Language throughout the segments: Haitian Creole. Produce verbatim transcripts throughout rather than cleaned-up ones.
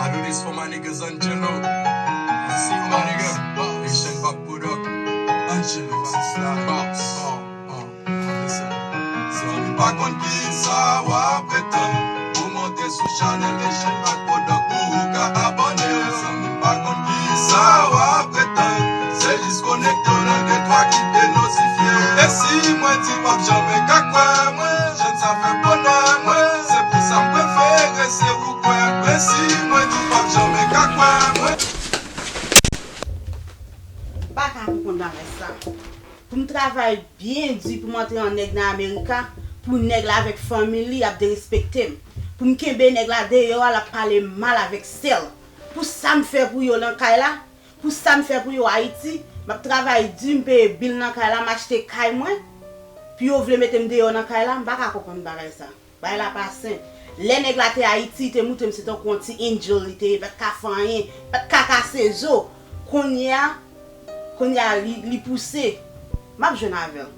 I do this for my niggas, Angelo. I see you, my nigga. Haitian Pop Product. Angelo, boss, boss. Zanmi pa konn ki sa w ap pretann. Ou monte sou chanèl Haitian Pop Product pou ou ka abòne. Zanmi pa konn ki sa w ap pretann. Se jis konekte w nan gen twa ki te nosifye. E si mwen di w p ap janmen ka kwè mwen, jèn sa fè bonè mwen. Se pou sa m prefere se ou kwè. E si mwen di w p ap janmen ka kwè mwen. M pa ka konprann bagay sa. Pou m travay byen di pou m antre an nèg nan Amerika, pou nèg la avèk fanmi li ap derespekte m. Pou m kenbe nèg la deyò a, l ap pale m mal avèk sè l. Pou sa m fè pou yo nan kay la, pou sa m fè pou yo Ayiti, m ap travay di, m peye bil nan kay la, m achte kay mwen, pou yo vle mete m deyò nan kay la, m pa ka konprann bagay sa. Bagay la pa senp. Lè nèg la te Ayiti, li te moutre m se tankou yon ti angel li te ye, pa t ka fè anyen, pa t ka kase zo. Kounye a, kounye a li, li pouse. M ap jwenn avè l.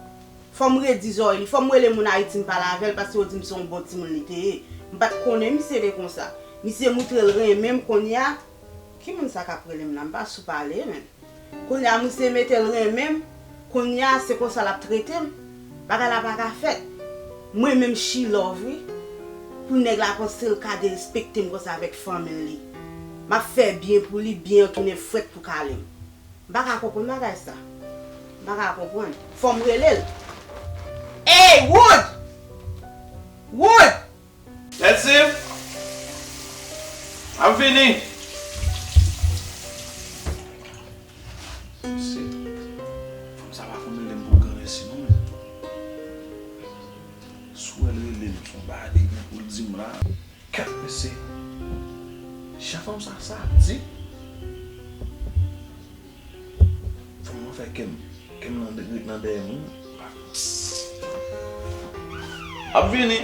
Fò m redi zòrèy li, fò m rele moun Ayiti m pale avè l, paske yo di m se yon bon timoun li te ye. M pa t konnen misye te konsa. Misye moutre l renmen m kounye a. Ki moun sa k ap rele m la? M pa sou pale, menn. Kounye a, misye mete l renmen m. Kounye a, se konsa l ap trete m. Bagay la pa ka fèt. Mwen menm, she love, wi. Pou nèg la panse l ka derespekte m konsa avèk fanmi l li. M ap fè byen pou li, byen an tounen frèt pou kale m. M pa ka konprann bagay sa. M pa ka konprann. Fò m rele l. Ey, Wood! Wood! Lètsi! M ap vini! Mesye, fanm sa pa konn rele m pou l granmèsi non, men. Si w wè l rele m, se yon bagay li gen pou l di m la. Kèt, mesye. Jan fanm sa, sa ap di. Fanm nan fè kè m, kè m nan, ret nan dèyè moun. Ap vini.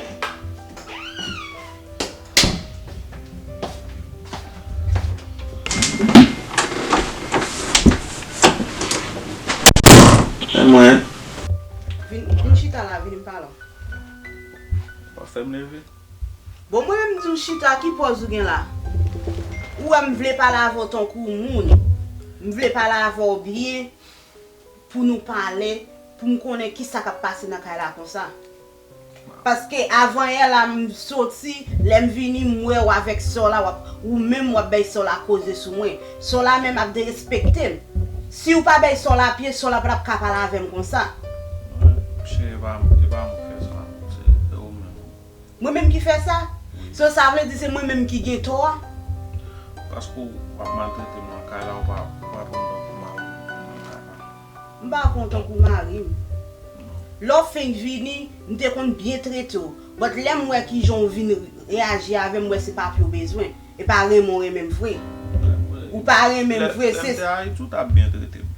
E mwen. Vin, vin chita la, vin m pale w. Pa fè m leve. Bon, mwen menm m di w chita, ki pòz ou gen la? Ou wè m vle pale avè w tankou moun. M vle pale avè w byen pou nou pale, pou m konnen kisa k ap pase nan kay la konsa. Paske avan yè la m soti, lè m vini m wè w avèk sè w la, w ap, ou menm w ap bay sè w la koze sou mwen. Sè w la menm ap derespekte m. Si w pa bay sè w la pye, sè w la pa t ap ka pale avè m konsa. Wi, se pa, se pa mwen k fè sa, se, se ou menm. Mwen menm ki fè sa? Wi. So, sa vle di se mwen menm ki gen tò a? Paske w ap maltrete m nan kay la, ou pa, ou pa pran m tankou mari m nan kay la. M pa pran w tankou mari m. Non. Lè w fenk vini, m te konn byen trete w. But lè m wè kijan w vin reyaji avè m, m wè se papye w bezwen. E pa renmen w renmen m vre. Ou pa renmen m vre, se. Lè m te Ayiti, ou t ap byen trete m.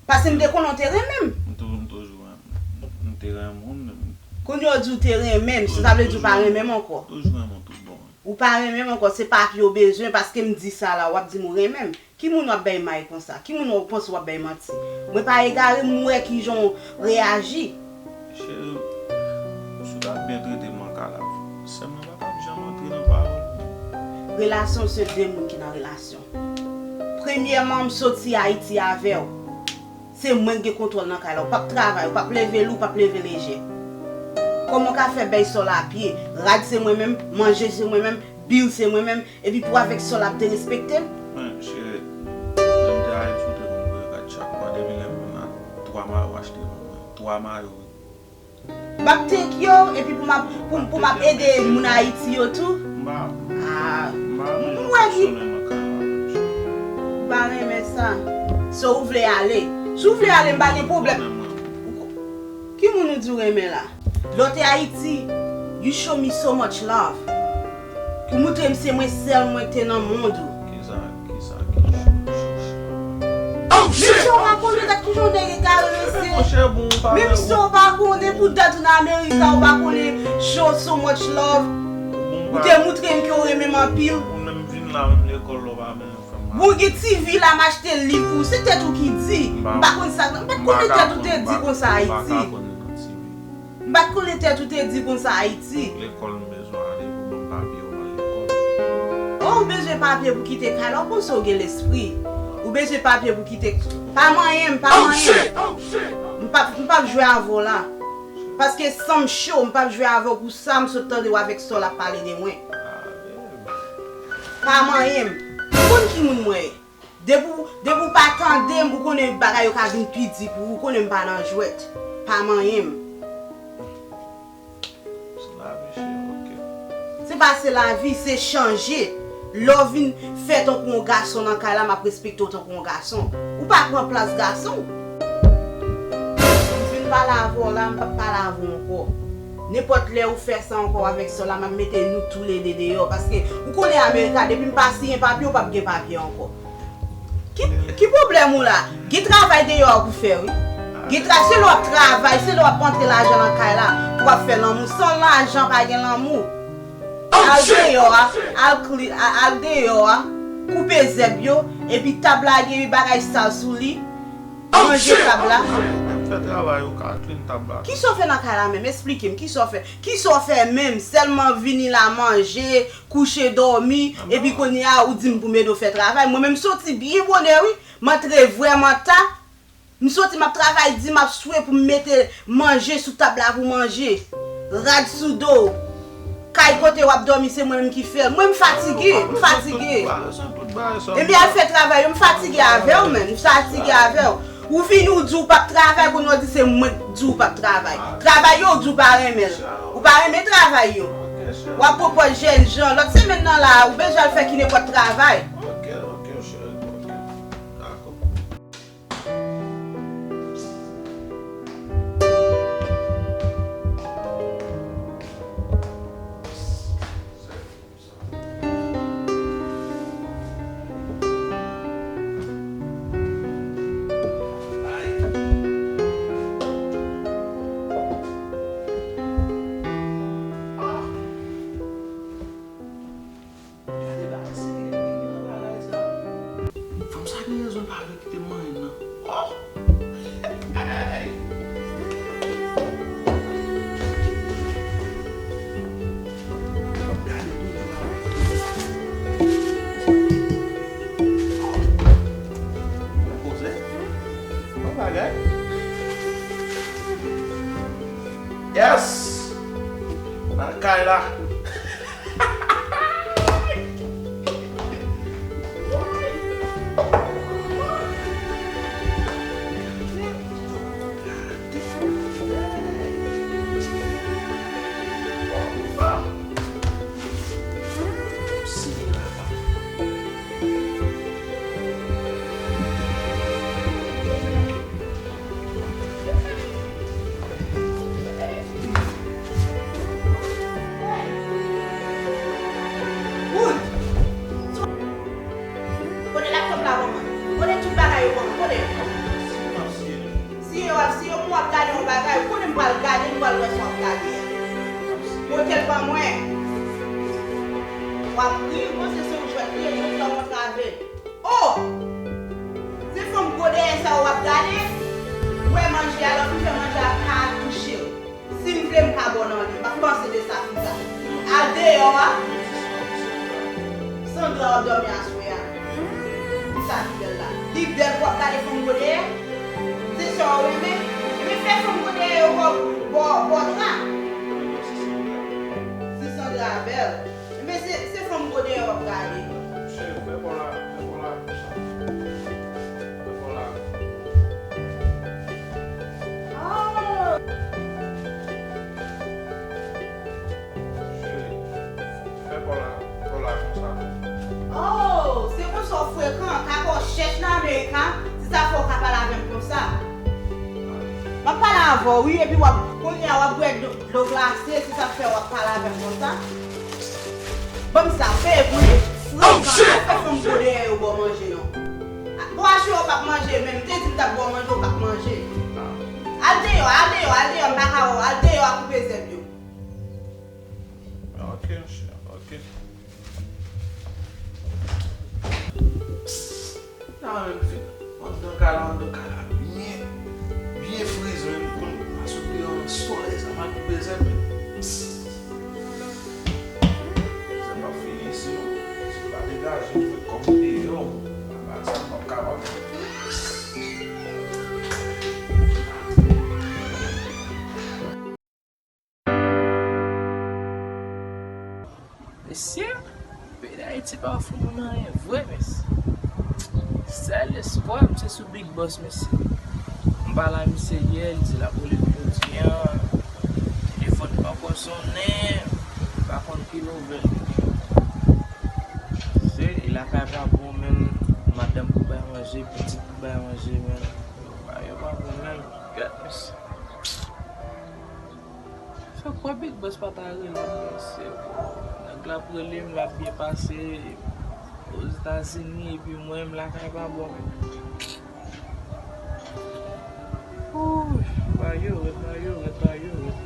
Paske m te konnen w te renmen m. M tou-, m toujou renmen, m te renmen w, men m. Kounye a w di w te renmen m, sa vle di w pa renmen m ankò. Toujou renmen w tout bon, wi. Ou pa renmen m ankò, se papye w bezwen, paske m di sa la, w ap di m ou renmen m. Ki moun w ap bay may konsa? Ki moun w panse w ap bay manti? Mwen pa egare, m wè kijan w reyaji. Cheri, si w ta byen trete m nan kay la, sè m nan pa t ap janm antre nan pawòl. Relasyon se de moun ki nan relasyon. Premyèman, m soti Ayiti avè w. Se mwen k gen kontwòl nan kay la. Ou p ap travay, ou p ap leve lou, ou p ap leve lejè. Kòman w ka fè bay sè w la pye? Rad se mwen menm, manje se mwen menm, bil se mwen menm, epi pou avèk sè w la ap derespekte m? Men, cheri, lè m te Ayiti, ou te konn voye rad chak mwa, depi lè m vin la, twa mayo w achte pou mwen. Twa mayo, wi. M ap take yo, epi pou m ap, pou, pou m ap ede moun Ayiti yo tou. M pa, ah, m pa renmen fonksyonè nan kay la. M pa renmen sa. So, ou vle ale? Si w vle ale, m pa gen pwoblèm. Ou renmen mwen? Ki moun ou di w renmen la? Lè w te Ayiti, you show me so much love. Ou moutre m se mwen sèl mwen te nan mond ou. Kisa, kisa ki cho, cho, cho? Menm si w pa konnen dat kijan w nèg egare mesye. Menm si w pa konnen pou dat ou nan Amerika, ou pa konnen show so much love. Ou te moutre m ke w renmen m anpil. Ou menm vin la, menm lekòl la, ou pa menm fè m. Bon, gen T V la, m achte liv pou ou. Se tèt ou ki di. M pa konn sa. M pa t konnen tèt ou te di konsa Ayiti. M pa t konnen tèt ou te di konsa Ayiti. Lekòl m bezwen ale pou ban m papye yo nan lekòl. Ou bezwen papye pou kite kay la, ou panse w gen lespri. Ou bezwen papye pou kite. Pa manyen m, pa manyen m. M p ap, m p ap jwe avè w la. Paske san m cho, m p ap jwe avè w pou sa m sot tande w avèk sè w l ap pale de mwen. Pa manyen m. Ou konn ki moun mwen ye. Depi w, depi w pa tande m, ou konnen bagay yo ka vin pi di pou ou, ou konnen m pa nan jwèt. Pa manyen m. Se lavi, cheri, oke. Se pa se lavi, se chanje. Lè w vin fè tankou yon gason nan kay la, m ap respekte w tankou yon gason. Ou pa pran plas gason. M fin pale avè w la, m p ap pale avè w ankò. Nenpòt lè ou fè sa ankò avèk sè w la, m ap mete nou toulede deyò. Paske ou konnen Amerika, depi m pa siyen papye, ou p ap gen papye ankò. Ki, ki pwoblèm ou la? Gen travay deyò a pou fè, wi. Gen tra, se lè w ap travay, se lè w ap antre lajan nan kay la pou w ap fè lanmou. San lajan, pa gen lanmou. Al deyò a, al kli, a- al deyò a, koupe zèb yo, epi tab la gen bagay sal sou li. Ranje tab la. Fè travay ou ka clean tab la. Kisa w fè nan kay la menm? Esplike m, kisa w fè? Kisa w fè menm? Sèlman vini la manje, kouche, dòmi, epi kounye a ou di m pou m ede w fè travay. Mwen menm m soti byen bonè wi. M antre vrèman ta. M soti m ap travay di m ap swe pou m mete manje sou tab la pou manje. Rad sou do w. Kay kote w ap dòmi se mwen menm ki fè l. Mwen m fatige, m fatige. Ebyen al fè travay yo, m fatige avè w menm, m fatige avè w. Ou vini ou di w p ap travay, kounye a w di se mwen k di w p ap travay. Travay yo ou di w pa renmen l. Ou pa renmen travay yo. W ap pran pòz jèn jan. Lòt semèn nan la a, ou bezwen al fè ki nenpòt travay. Ok, ok, cheri, ok. Dakò. Gade bagay serye ki gen nan bagay sa. Fanm sa gen rezon l pa vle kite m manyen nan. Oh! Hey! Gade tou bagay. Oh! Bon koze. Bon bagay. Yes! Nan kay la. Kote laptop la, manman? Kote tout bagay yo, manman? Kote yo? Siye w ap siye, m w ap gade yon bagay, ou konnen m pral gade, m pral wè sa w ap gade a. Pote l ban mwen. W ap ri, ou panse se yon jwèt li ye, jwèt la w antrave. Oh! Se fanm gwo dèyè sa w ap gade? Ou wè manje a, lè w fin fè manje a, pa touche l. Si m vle, m ka ba w nan li. M ap panse de sa pita. Al deyò a. Sandra w ap dòmi aswè a. Li sa ki bèl la. Li bèl pou w ap gade fanm gwo dèyè? Se sa w renmen? Ebyen fè fanm gwo dèyè yo ba w, ba w, ba w dra. Si Sandra bèl. Ebyen se, se fanm gwo dèyè w ap gade. Cheri, fè kò la, fè kò la konsa. Fè kò la. Ah! Cheri, fè kò la, fè kò la konsa. Oh, se konsa w frekan, kaka w chèch nan Amerika, se sa fè w ka pale avè m konsa. M ap pale avè w, wi, epi w ap, kounye a w ap bwè dlo, dlo glase, se sa k fè w ap pale avè m konsa. Ban m sa, peye pou li. Frekan, al fè fanm gwo dèyè yo ba w manje non. Bon, aswè w p ap manje, men m te di m t ap ba w manje, w p ap manje. Al deyò, al deyò, al deyò, m pa ka wè w, al deyò a koupe zèb yo. Ok, chè, ok. Sa menm fè. Anndan kay la, anndan kay la byen, byen frize menm, m konn pa sot deyò nan solèy sa, m al koupe zèb menm. Zèb ap fini isi non. Se pa depi Peyi Dayiti pa ofri moun anyen vre, mesye. Sèl espwa m se sou Big Boss, mesye. M pale a misye yè, li di l ap rele m jodi a. Telefòn poko sonnen, m pa konn ki nouvèl li gen. Se lakay pa bon menm, madanm pou bay manje, pitit pou bay manje, men bagay yo pa bon menm. Gad mesye. Fè kwè Big Boss pa ta rele m, mesye. Nèg la ap rele m, l ap byen pase Ozetazini, epi mwen menm lakay pa bon. Ooh, ba yo rèd, ba yo rèd, ba yo rèd.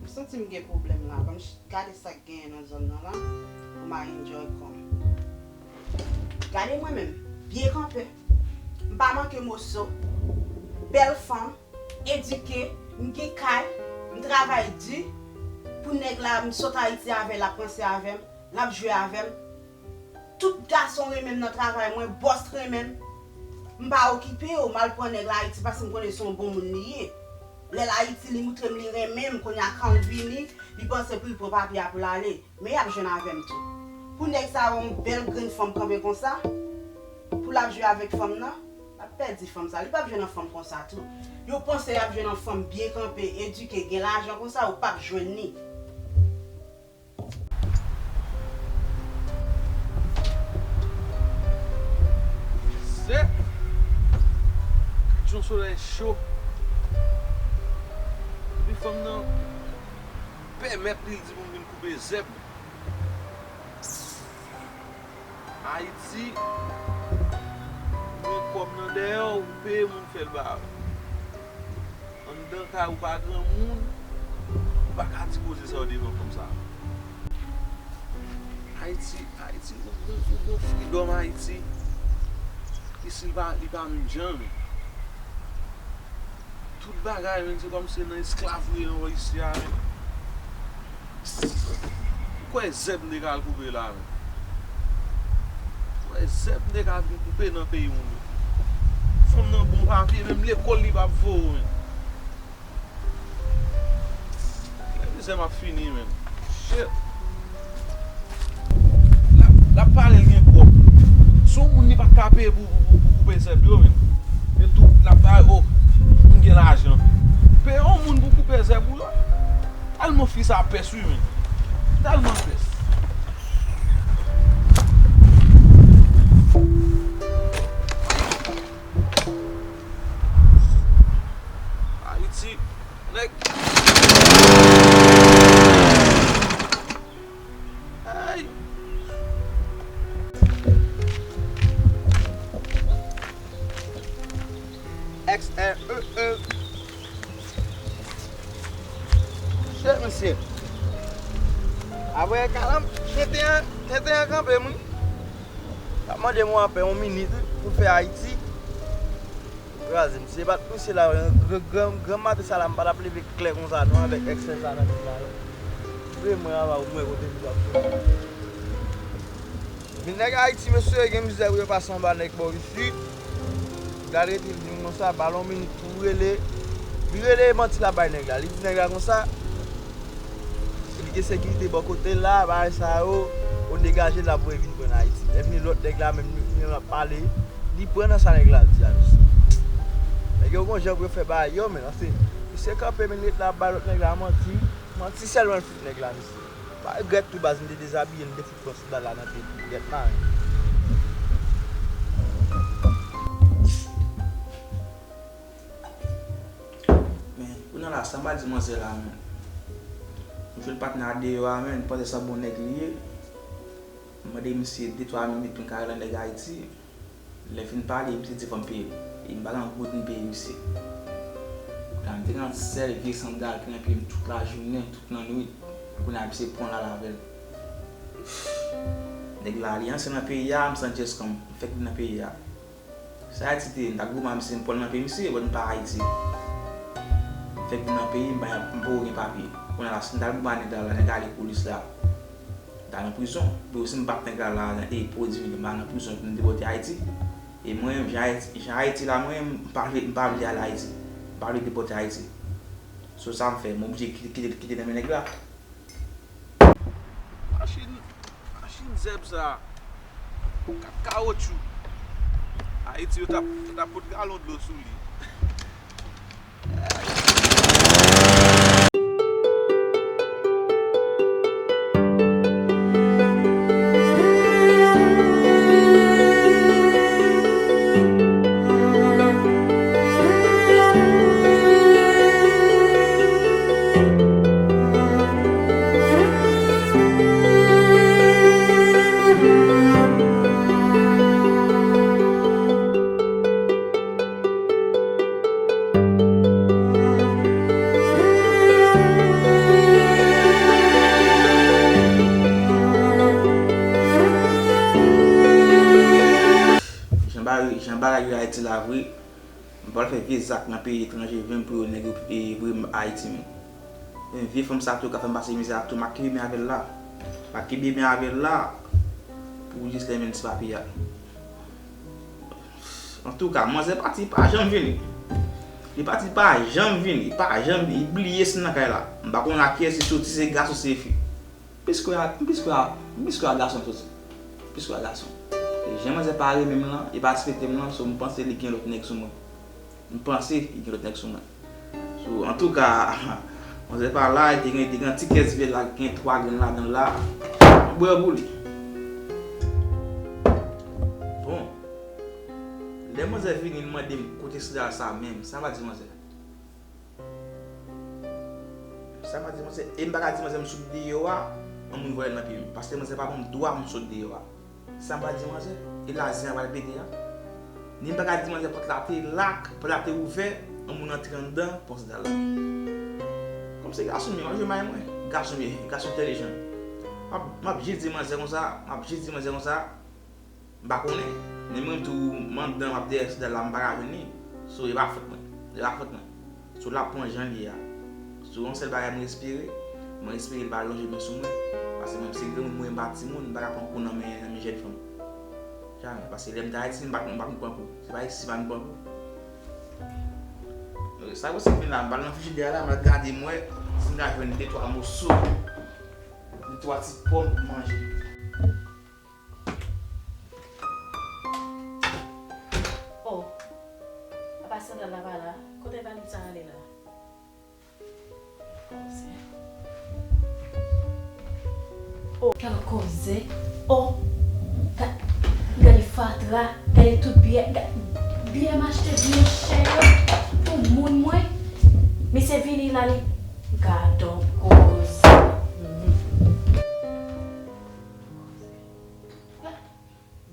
M santi m gen pwoblèm la. Ban m ch-, gade sa k genyen nan zòn nan la pou m a enjoy kò m. Gade mwen menm, byen kanpe. M pa manke moso. Bèl fanm, edike, m gen kay, m travay di. Pou nèg la, m sot Ayiti avè l, l ap ranse avè m, l ap jwe avè m. Tout gason renmen m nan travay mwen, bòs renmen m. M pa okipe yo, m al pran nèg la Ayiti paske m konnen se yon bon moun li ye. Lè l Ayiti, li moutre m li renmen m, kounye a kan l vini, li panse pou l pran papye a pou l ale. Men y ap jwenn avè m tou. Pou nèg sa wè yon bèl grenn fanm kanpe konsa, pou l ap jwe avèk fanm nan, l ap pèdi fanm sa. Li p ap jwenn yon fanm konsa tou. Yo panse y ap jwenn yon fanm byen kanpe, edike, gen lajan konsa, ou p ap jwenn li. Se yon solèy cho. Epi fanm nan pèmèt li di pou m vin koupe zèb. Ayiti, gen kòb nan dèyè w, ou peye moun fè l ba ou. Anndan kay ou pa granmoun, ou pa ka di koze sa yo devan fanm sa. Ayiti, Ayiti, ou gon, ou gon freedom Ayiti. Isi li pa, li pa menm jan, men. Tout bagay, men, se kòmsi se nan esklav ou ye ankò isi a, men. Ou kwè zèb m te ka al koupe la, men? Ou kwè zèb m te ka vin koupe nan peyi moun yo? Fanm nan bon papye, menm lekòl li p ap voye w, men. Lè mizè m ap fini, men. Shit. L ap, l ap pale l gen kòb. Se yon moun li pa t ka peye pou, pou, pou, pou koupe zèb yo, men. Etou, l ap pale, oh, m gen lajan. Peye yon moun pou koupe zèb ou yo. Tèlman fi sa pès wi, men. Tèlman pès. Ayiti, nèg. Ay. X R E E. Shit, mesye. Apre kalanm, tenten an, tenten an kanpe, moun. L ap mande mwen apèn yon minit, wi, pou l fè Ayiti. Kraze m. Se pa t misye la, gran, gran, gran maten sa la, m pa t ap leve klè konsa, non, avèk eksè sa nan men la, non. Vre mwen ava ou mwen kote misye ap fè. Men nèg Ayiti, mesye, gen mizè pou yo pase anba nèg bò isi. Gade rete vini konsa, balon minit pou rele. Li rele manti la bay nèg la. Li di nèg la konsa, li gen sekirite bò kote l la, bagay sa yo, yo degaje l, l ap voye vin pran Ayiti. Lè vini lòt nèg la menm, li menm ap pale, li pran nan sa nèg la di a, mesye. Nèg yo gon jan pou yo fè bagay yo, men, paske misye kanpe, men, li ret la ap bay lòt nèg la manti. Manti sèlman l fout nèg la, mesye. Pa regrèt tou baz, m te dezabiye, m te fout pran sou bal la nan tete. Gèt mare. Men, kounye a la, sa m pral di manzè la, men. M jwenn patnè a deyò a, men, m panse se yon bon nèg li ye. M mande misye de twa minit pou n ka rele nèg Ayiti. Lè fin pale, misye di fò m peye l. E m pa gen yon goud m peye misye. Kounye a, m te gen yon sèl vye sandal ki nan pye m tout lajounen, tout lannwit. Kounye a, misye pran l al avè l. M Nèg la, li ansyen nan peyi a, m santi jès kòm m fèk vin nan peyi a. Sa Ayiti te ye, m ta goumen ak misye, m pran nan peyi misye, but m pa Ayiti. M fèk vin nan peyi, m pa, m poko gen papye. Kounye a la, si m t al goumen ak nèg la, la, nèg la ale polis la, m ta nan prizon. Epi si m bat nèg la, la, e pwodui m, m ta nan prizon pou m depòte Ayiti. E mwen, jan Ayiti, jan Ayiti la, mwen, m pa vle, m pa vle al Ayiti. M pa vle depòte Ayiti. So sa m fè, m oblije kite, kite, kite nan men nèg la. Machin, machin zèb sa, kat kawotchou. Ayiti, yo t ap, yo t ap pot galon dlo sou li. Jan bagay, jan bagay yo Ayiti la vre, m pral fè vye zak nan peyi etranje, vin pou yo nèg yo, e, voye m Ayiti menm. Men vye fanm sa tou ka fè m pase mizè a tou, m ap kenbe men avè l la. M ap kenbe men avè l la pou jis lè m jwenn ti papye a. Antouka, manzè pati, li pa janm vini. Li pati, li pa janm vini, li pa janm vini. Li bliye si m nan kay la. M pa konn a kiyès li soti, se gason, se fi. M plis kwè a, m plis kwè a, m plis kwè a gason soti. M plis kwè a gason. E jan manzè pa renmen m lan, li pa respekte m lan, so m panse li gen lòt nèg sou mwen. M panse li gen lòt nèg sou mwen. So, antouka, manzè pa la, li te gen, li te gen ti kès vye la, ki gen twa grenn ladan l la. M bwè pou li. Bon. Lè manzè vini, li mande m kote sandal sa menm. Sa m va di manzè? Sa m va di manzè? E m pa ka di manzè m sot deyò a, yon moun vòlè nan pye m. Paske manzè pa ban m dwa m sot deyò a. Sa m va di manzè? E la zen an pral pete a. Ni m pa ka di manzè pòt la te lak, pòt la te ouvè, yon moun antre anndan, pran sandal la. Kòm se gason m ye, m ap jwe may mwen. Gason m ye, gason entèlijan. M ap, m ap jis di manzè konsa, m ap jis di manzè konsa, m pa konnen. Men mwen tou, m anndan, m ap dèyè sandal la, m pa ka jwenn li. So, e pa fòt mwen. E pa fòt mwen. So, l ap pran jan l ye a. So, yon sèl bagay mwen espere, mwen espere l pa lonje men sou mwen. Paske mwen, m se granmoun, mwen, m pa timoun, m pa ka pran kou nan men, nan men jèn fanm. Jamè. Paske lè m te Ayiti, m pa, m pa konn pran kou. Se pa isi m pa konn pran kou. Sa yo se vin la, m pral nan frijidè a la, m al gade m wè si m ka jwenn de twa moso, de twa ti pòm pou manje. Oh, apa sandal la pa la? Kote valiz sa ale la? Oh, gade koze. Oh, ga-, gade fatra, gade tout biyè, ga-, biyè m achte byen chè yo pou moun mwen. Misye vini la, li gadon koze. Mhm.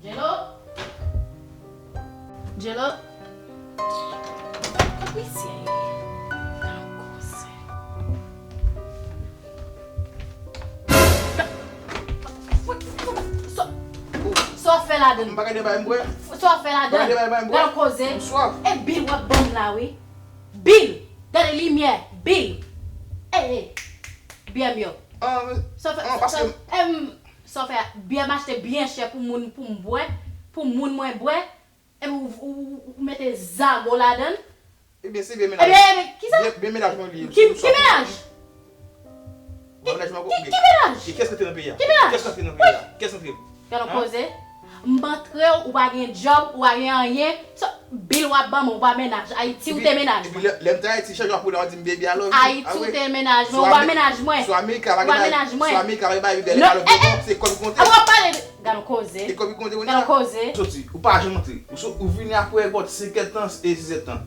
Jello? Jello? Kot misye ye? Gade koze. Sa, sa w fè ladan? M pa gade bay m bwè. Sa w fè ladan? M pa gade bay m bwè. Gade koze. M swaf. E bil w ap ban m la, wi. Bil! Gade limyè! Bil! Ey, ey! Biyè m yo. Ah, sa w fè, ah, sa, paske sa, em, Sa w fè a? Biyè m achte byen chè pou moun, pou m bwè, pou moun mwen bwè, epi w, w, w, w mete zago ladan l. Ebyen, se byen mennaj. Ebyen, ebyen, kisa? Byen, byen mennaj mwen li ye. Ki, ki mennaj? Mennaj mwen ki, ki, ki mennaj? Kiyès k antre nan peyi a? Ki mennaj? Kiyès k antre nan peyi a? Kiyès k antre? Gade yon koze. M antre w, ou pa gen djòb, ou pa gen anyen. Sa, bil w ap ban mwen, ou pa mennaj. Ayiti, ou te mennaj mwen. Epi lè, lè m te Ayiti, chak jou w ap rele m, w ap di m baby, I love you. Ayiti, ou te mennaj mwen, ou pa mennaj mwen. Sou Amerika, pa gen bagay, sou Amerika, pa gen bagay, non, eh, eh, se kòb ki konte. Ou ap pale de, gade yon koze. E kòb ki konte, gade yon koze. Soti, ou pa janm antre. Ou so, ou vini apre bòt senkèdtan e sizèdtan.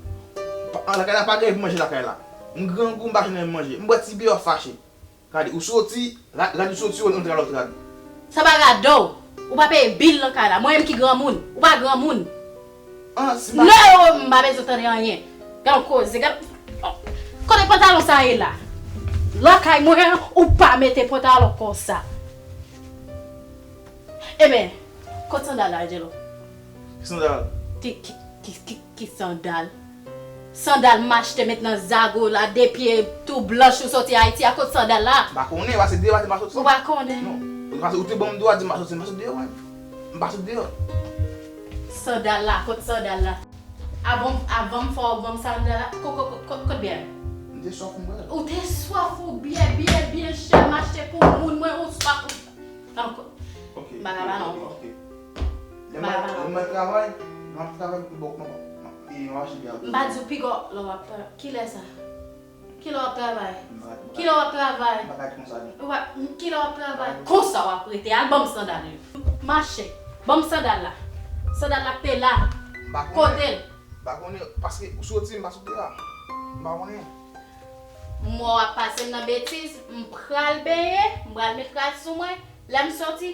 Pa, lakay la pa gen manje lakay la. M grangou, m pa janm manje. M bwè ti biyè, w fache. Gade, ou soti, rad, rad ou soti, ou antre a lòt rad. Sa pa rad ou. Ou pa peye bil nan kay la. Mwen menm ki granmoun. Ou pa granmoun. Ah, si pa... Non, m pa bezwen tande anyen. Gade yon koze, gade. Kote pantalon sa ye la? Lakay mwen, ou pa mete pantalon konsa. Ebyen, kot sandal la, Angelo? Ki sandal? Ki, ki, ki, ki, ki sandal? Sandal m achte met nan zago la, de pye tou blanch ou soti Ayiti a, kot sandal la? M pa konnen, pase deyò a di m pa soti. Ou pa konnen? Non. Pase ou te ban m dwa di m pa soti, m pa soti deyò, mwen. M pa soti deyò. Sandal la, kot sandal la? Avan, avan m fè w ban m sandal la, ko-, ko-, ko-, kot byè? M te swaf, m bwè. Ou te swaf ou byè, byè, byè chè, m achte pou moun mwen, ou swaf ou. Ankò. Ok, m pa ka pale ankò. Ok. Lè m al travay, lè m ap travay, m bòk, m ap, m ap, e, m ap achte byè. M pa di w piga lè w ap travay. Kilè sa? Kilè w ap travay? M pa, m pa, kilè w ap travay? M pa ka di konsa non. Ou pa, kilè w ap travay? Konsa w ap rete. Al ban m sandal yo. Mache. Ban m sandal la. Sandal la te la. M pa konnen. Kote l? M pa konnen, paske ou soti, m pa soti la. M pa konnen. M wè w ap pase m nan betiz, m pral benyen, m pral met rad sou mwen. Lè m soti,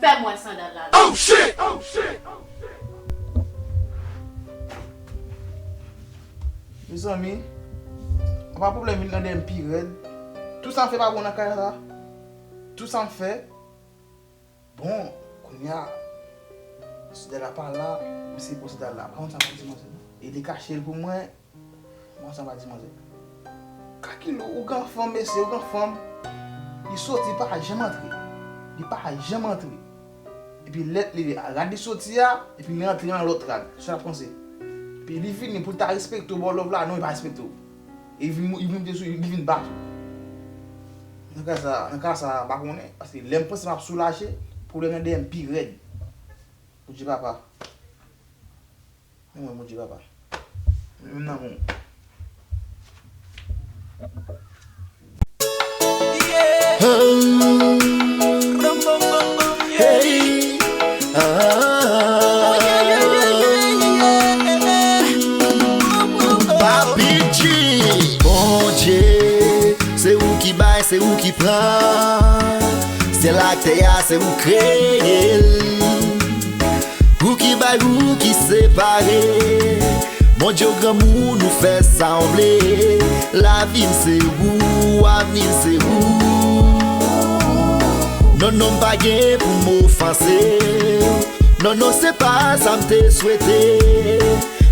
fè m wè sandal la. Oh shit! Oh shit! Oh shit! Mezanmi, apa pwoblèm vin nan dèyè m pi rèd. Tout sa m fè pa bon nan kay la. Tout sa m fè. Bon, kounye a, sandal la pa la, m eseye pran sandal la. Pa konn sa m ap di manzè non. E li kache l pou mwen. Bon, sa m ap di manzè. Kakilo, ougan fanm, mesye, ougan fanm. Li soti, li pa janm antre. Li pa janm antre. Epi lè li, rad li soti a, epi li antre nan lòt rad. Sa l ap panse. Epi li vini pou l ta respekte w, ba w love la, non, li pa respekte w. E li vin, li vin monte sou, li vin bat ou. Nan ka sa, nan ka sa, m pa konnen, paske lè m panse m ap soulaje, pwoblèm nan dèyè m pi rèd. Bondye papa. Men mwen, Bondye papa. Men nan men w. Hey. Ah. Papi G. Bondye, se ou ki bay, se ou ki pran. Syèl ak tè a, se ou kreye l. Ou ki bay, ou ki separe. Bondye w granmoun, ou fè sa w vle. Lavi m se ou, avni m se ou. Non, non, m pa gen pou m ofanse. Non, non, se pa sa m te swete.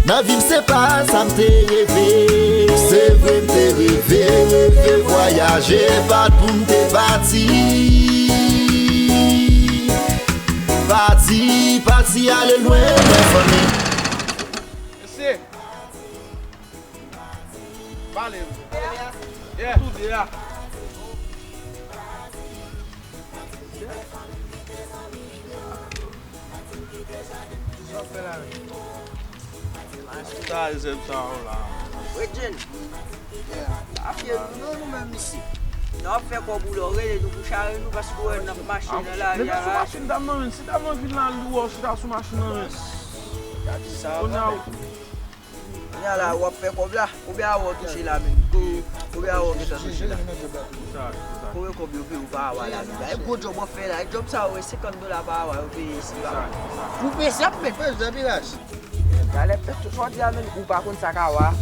Nan vi m se pa sa m te reve. Se vre m te reve, reve vwayaje, pa t pou m te pati. Pati, pati ale lwen, lwen fanmi. Mesye. Pale. Yeah. Tou de a. Sa rezèv sa yo la. Wi, Jen. Pa fye nou non, nou menm isi. N ap fè kòb ou lè w rele nou pou chare nou, paske w wè n ap mache nan lari a la. Mete sou machin dam nan, men. Si dam nan vin la, li wè w chita sou machin nan, men. Gade sa, kounye a, kounye a la, w ap fè kòb la. Konbyen awa w touche la menm? Ko-, konbyen awa w gentan touche la? Konbyen kòb yo peye w pa awa la menm? E gwo djòb w ap fè la? E djòb sa yo, e senkant dola pa awa yo peye isi la. Ou peze ap met. Talè pèt tout sòti a menm, ou pa konn sa k awa.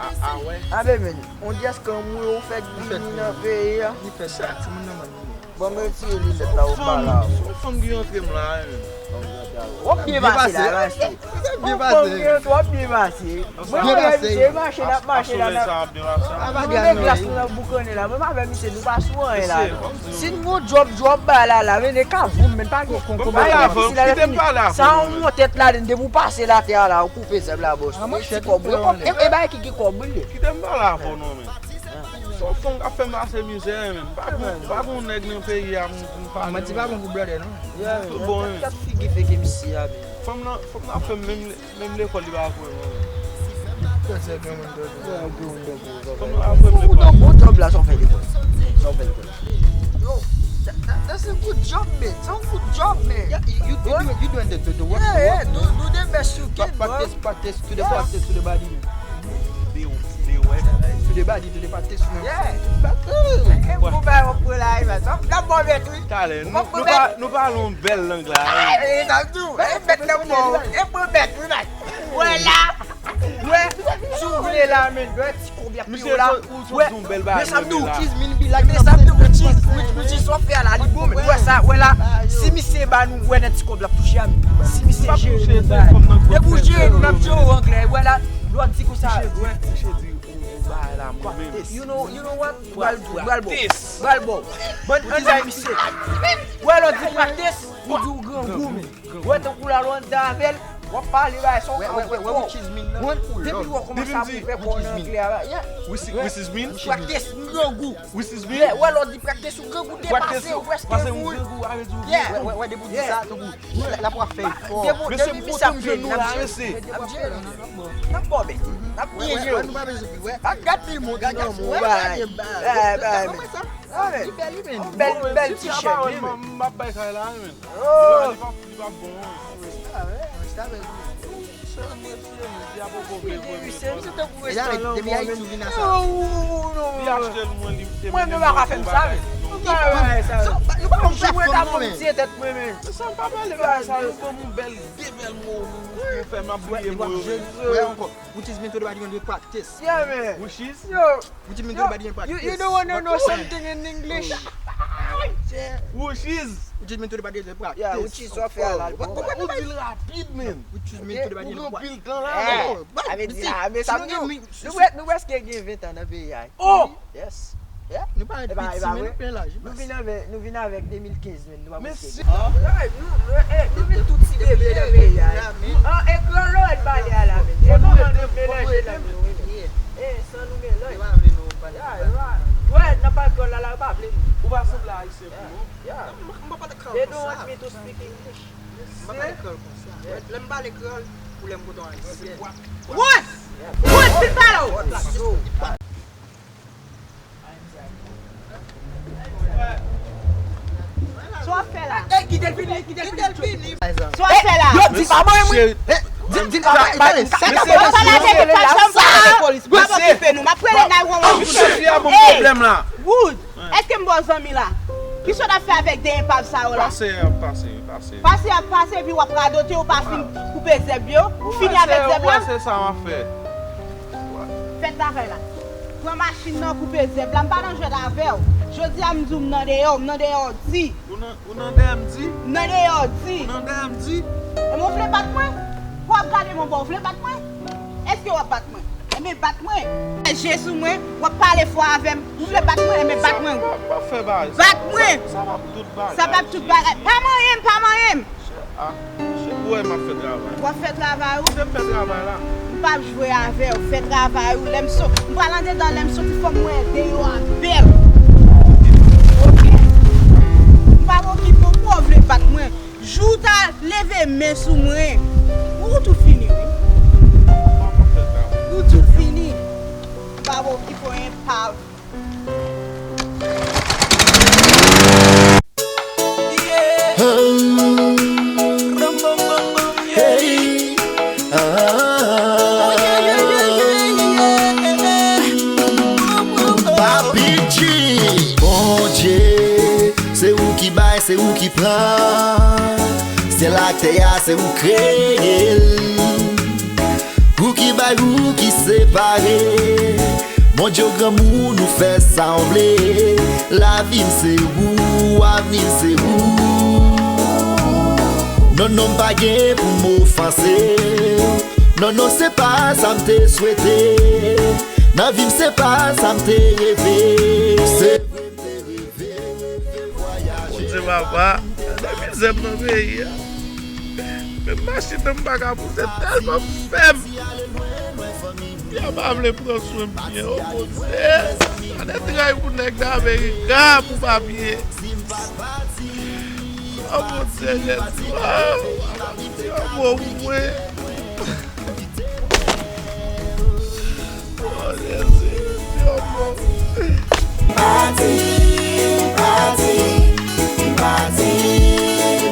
A, a, wè. A ben menm, on dyès kanm ou yo, ou fèk vini nan peyi a. Li fè sa, timoun nan man. Bon, men ti linèt la, ou pa la. Son fanm ki antre m la, hein. W ap byen pase la, mache. Byen pase. W ap byen pase. Mwen avè misye mache, n ap mache la, n ap, nou gen glas nou nan boukannen la. Mwen avè misye, nou pa sou anyen la, non. Si n gon djòb, djòb ba la, la, men e ka voum, men pa gen konko. Sa yon mò tèt la, depi w pase latè a la, ou koupe zèb la, bòs. E ti kòb, e, e, e bagay ki gen kòb, wi, li. Kite m pale avè w non, men. Son fanm k ap fè m pase mizè, men. Pa gon, pa gon nèg nan peyi a pou m, pou m pale. Manti pa bon pou blòdè, non. Tout bon, men. Gad figi feke misye a, men. Fanm nan, fanm nan ap fè m menm, menm lekòl li pa voye mwen, men. Fanm nan ap fè m lekòl. Ou nan bon djòb la, sa w fè lekòl? Sa w fè lekòl? Yo, that, that, that's a good job, man. That's a good job, man. Yeah, you, you doing, you doing the, the, the work, yeah, the work, yeah, man. Do, do the best you can, bro. Practice, practice, to the practice, to the body, man. To the body, to the practice, man. Yeah. E pou bay w pou la, e bay. Sa w ap bon bèt, wi. Talè, nou, nou pa, nou pale yon bèl lang la. E sa m di w, e bèt nan mò, e pou bèt, wi, bay. Wè la, wè, si w vle la, men, wè, ti konbyen piye w la. Wè, men sa m di w, cheese, min bilak, men sa m di w, cheese. Ou di sa w fè a la, li bon, men. Ou wè sa, wè la, si misye ba nou, wè nan ti kòb l ap touche a, men. Si misye jere nou, ba. Depi w jere nou, n ap jere w anglè, wè la, lè w ap di konsa, wè. Misye di, ou, ou bay la, mwen menm. You know, you know what? Bal, bal bon. Bal bon. Bon, ann bay misye. Wè, lè w di practice, ou di w grangou, men. Wè, tankou la, lè w anndan avè l, w ap pale bagay sa, w ka wè, wè, wè, which is mean nan. Depi lè w kòmanse ap ouvè kò w nan anglè a, yeah. Which is mean? Practice, m grangou. Which is mean? Yeah, wè, lè w di practice, ou grangou depase, ou prèske moun. Yeah. Wè, wè, wè, depi w di sa, tankou, la, la pou ap fè efò. Mesye, m kontan m jwenn nou la, mesye. N ap jere, n ap bon, n ap byen jere. Wè, wè, wè, nou pa bezwen pi, wè. Gad pil moun, gad gason, wè, gad pil moun. Li bèl, li bèl. Bèl, bèl t-shirt, wi, men. M ap bay sa la, wi, men. Oh. Li pa, li pa bon, wi. Sèl mwen, sèl mwen, di a poko vle, vle, vle. Depi Ayiti, ou vin a sa. Li achte l, mwen, li te mennen mwen pou bagay. Nou pa konn jwe avè m, non, men. Sa m pa pale bagay sa yo, kòm yon bèl, de bèl mo, nou fè m ap bliye mo yo. Wè ankò. Which is mean to the body when we practice. Yeah, man. Which is? Yo, Which is mean to the body when practice. You, you don't wanna know something in English? Yeah. Which is? Which is mean to the body when practice. Yeah, which is what fè la. Ou di l rapid, man. Which is mean to the body when practice. Ou gen pil tan la, non? Avè di, avè sa, nou, nou, nou, nou prèske gen ven tan nan peyi a. Oh! Yes. Yeah. Nou pa gen piti, men nou plen laj. Nou vin avè, nou vin avèk de mil kenz, men nou pa prèske gen. Men si. Guys, nou, nou, eh, nou vin tout ti bebe nan peyi a. An, ekran Lorèn pale a la, men. E mwen menm, nou melanje la, men, wi, men. Eh, san nou melanje. Yo pa vle nou pale kreyòl. Wè, nan pale kreyòl la, la, yo pa vle nou. Ou pa sanble ayisyen pou yo. Yeah. M, m pa pale kreyòl konsa. They don't want me to speak English. M pa pale kreyòl konsa. Lè m pale kreyòl, ou lè m kote yon ayisyen. Wood! Wood, fin pale w! Sa w ap fè la? Ey, kite l fini, kite l fini. Sa w ap fè la? Yo, di pa mwen, wi. Di, di pa mwen, sa k ap pase? Sa k ap pase? Sa k ap pase? Polis, pa okipe nou. M ap rele nine one one pou nou. Ey, Wood, èske m ba w zanmi la? Kisa w t ap fè avèk de enpav sa yo la? Pase, pase, pase. Pase ap pase, epi w ap radote, ou pa fin koupe zèb yo. Ou fini avèk zèb la? Ou wè se sa w ap fè. Fè travay la. Pran machin nan, koupe zèb la. M pa nan jwèt avè w. Jodi a, m di w m nan deyò, m nan deyò di. Ou nan, ou nan dèyè m di? M nan deyò di. Ou nan dèyè m di? E mwen w vle bat mwen? Pou w ap gade mwen bò, w vle bat mwen? Èske w ap bat mwen? Enben bat mwen. Fè je sou mwen, w ap pale fò avè m. Ou vle bat mwen, enben bat mwen. Sa p ap fè bagay. Bat mwen. Sa p ap tout bagay. Sa p ap tout bagay. Pa manyen m, pa manyen m. Ah, se pou wè m ap fè travay. W ap fè travay ou? Kite m fè travay la. M p ap jwe avè w, fè travay ou. Lè m so-, m pral andedan, lè m soti fò m wè deyò a bèl. Oke? M p ap okipe w, pou w vle bat mwen. Jou w ta leve men sou mwen, ou tou fini, wi. Ou tou fini. M p ap okipe w, enpav. Papi G. Bondye, se ou ki bay, se ou ki pran. Syèl ak tè a, se ou kreye l. Ou ki bay, ou ki separe. Bondye w granmoun, ou fè sa w vle. Lavi m se ou, avni m se ou. Non, non, m pa gen pou m ofanse. Non, non, se pa sa m te swete. Nan vi m, se pa sa m te reve. Se vre m te reve, reve vwayaje. Bondye papa, gade mizè m nan peyi a. Menm machin nan m pa ka pouse tèlman m fèb. Pye a pa vle pran swen m byen, o Bondye. Gade tray pou nèg nan Amerika pou papye. O Bondye, Jezi, o, o mwen. O Jezi, Jezi, o mwen. Pati, pati, pati,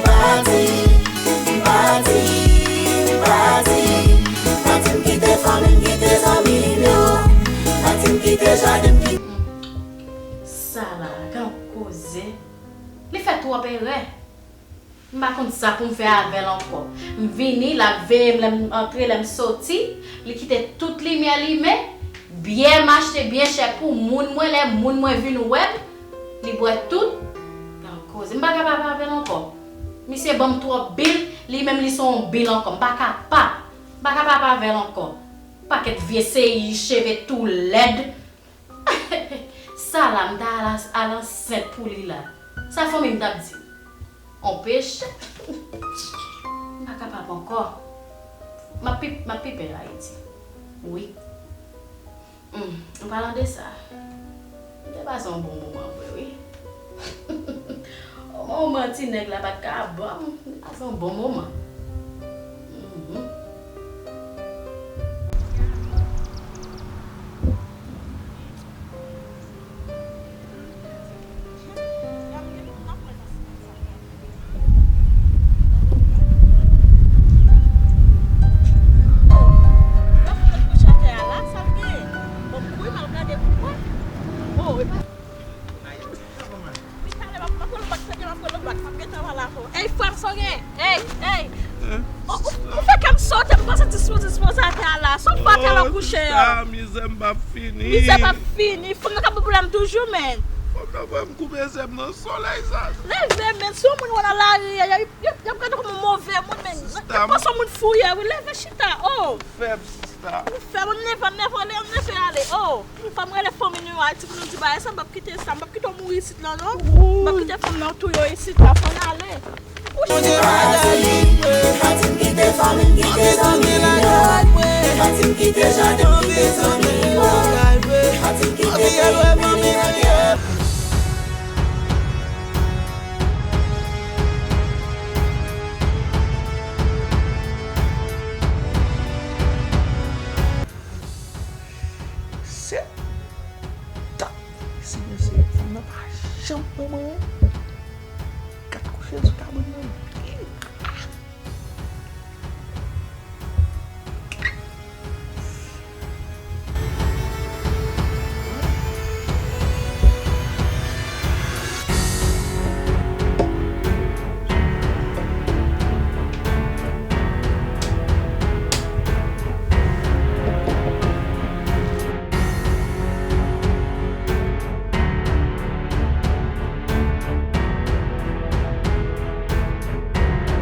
pati, pati, pati, pati, m kite fanmi m, kite zanmi m yo, pati m kite jaden m, kite. Sa la, gad koze. Li fè twòp erè. M pa konn sa pou m fè avè l ankò. M vini, l ap veye m lè m antre, lè m soti. Li kite tout limyè limen. Byè m achte byen chè pou moun mwen, lè moun mwen vin wè m. Li bwè tout. Gad yon koze. M pa kapab avè l ankò. Misye ban m twòp bil, li menm li se yon bil ankò. M pa kapab. M pa kapab avè l ankò. Pakèt vye seri, cheve tou lèd. Sa la, m ta al, al ansent pou li la. Sa fanmi m t ap di? On peche. M pa kapab ankò. M ap pi, m ap pi pè Ayiti. Wi. Hmm, an palan de sa, m te pase yon bon moman vre, wi. Yon moman ti nèg la pa t ka ban m, m te pase yon bon moman. Mhm. Ey, frè m, sa w gen? Ey, ey. Ou, ou, ou fè kè m sote, m panse dispoze, dispoze atè a la. Sa w fè atè a la kouche an? Mizè m p ap fini. Mizè p ap fini. Fanm nan ka ba w pwoblèm toujou, men. Fanm nan fè m koupe zè m nan solèy sa. Leve, men. Si yon moun wè w nan lari a, y ap, y ap, y ap gade w kòm yon move moun, men. Y ap panse w moun fou ye, wi. Leve, chita. Oh. Fèb, sista. Ou fèb, ou nève, nève, ale, nève, ale. Oh. Fò m rele fanmi nou a, di pou nou di bagay sa, m p ap kite sa, m p ap kite w mouri isit la, non. M p ap kite fanm nan touye w isit la, fò n ale. Ou chita.